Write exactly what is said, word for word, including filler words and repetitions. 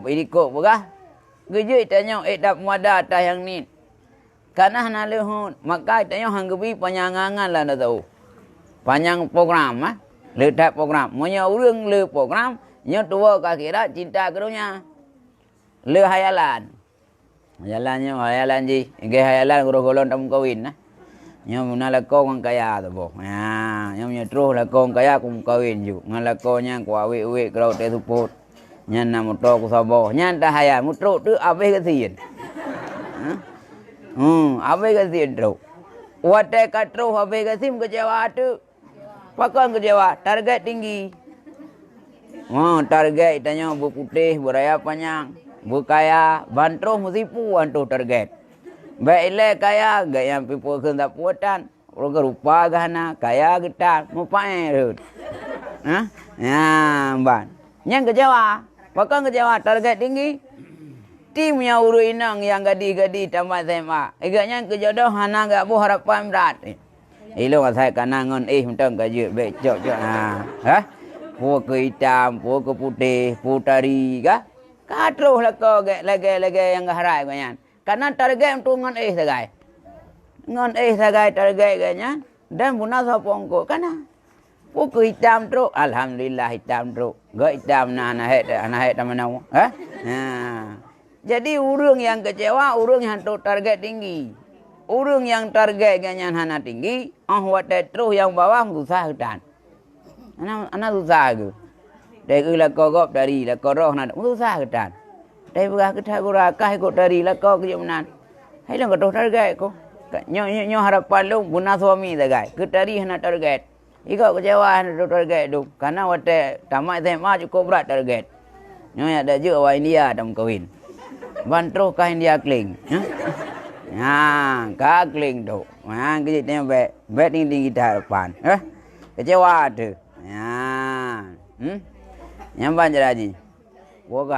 Ilikot peugah, geujeuet tanyoe ék dap muada atah nyang niet. Ka na hana leuhot, maka tanyoe han geubi panyang angan-angan lam taeu. Panyang program, ah. Le that program. Meunyoe ureuëng le program, nyoe tuwoe ka akhirat, cinta keu donya. Le hayalan. Hayalan nyoe, hayalan jih. Inggeh hayalan gurôh gohlom tameukawen, nah. Nyoe meunan lakoe ngon kaya saboh. Nya, nyoe meunyoe troh lakoe ngon kaya kumeukawen ju. Ngon lakoe nyan kuawet-wet keurau teuh seupôt. Nyan na moto kusaboh. Nyan tahayal, meutrok teuk abéh gasien. Hah? Hmm, abéh gasien trok. Watée ka troh abéh gasien keucewa teuk. Pakon keucewa? Target tinggi. Oh, target tanyoe beuputéh, beuraya panyang, beukaya, ban troh meusipu an troh target. Bék ilée kaya, gét nyang pih peue kheun sapeue tan. Rupa geuhana, kaya geutan, meupaéh rhot. Hah? Nyan ban. Nyan keucewa. Pakon keucewa? Target tinggi. Tim nyang ureuëng inong nyang gadih-gadih tamat S M A. Gét nyan keu jodoh hana geuboh harapan brat. Ilong asai kana ngon éh mantong ka jeuet bék cok-cok. Ha. Hah? Peue keu itam, peue keu putéh, peue tari kah? Ka troh lakoe gét lagée-lagée nyang geuharai gobnyan. Kana target untuk ngon éh sagai. Ngon éh sagai target gobnyan dan buna soe pongkot kana. Peue keu itam trok? Alhamdulillah itam trok. Gét itam na hana hék, hana hék tamanoe. Ha? Ha. Jadi ureuëng nyang keucewa, ureuëng nyang trok target tinggi. Ureuëng nyang target gobnyan hana tinggi, óh watée troh nyang bawah susah geutan. Hana, hana susah geuh. Dai eu lakoe gob tari, lakoe roh na susah geutan. Dai peugah geutan gura kah ikot tari lakoe keu jeuet meunan. Hai lôn ka troh target ko. Nyoe, nyoe, nyoe harapan lôn buna suami sagai. Keu tari hana target. Ikot keucewa hana troh target dum. Kana watée tamat S M A cukop brat target. Nyoe yak dak jeuet awak India tameukawen. Ban troh kah India kling. Hah? Nya, ka kling tu. Ha, keu jeuet nyan bék, bék tinggi-tinggi that depan. Eh? Keucewa tu. Nya. Hmm? Nyang ban cara jih. Woe ka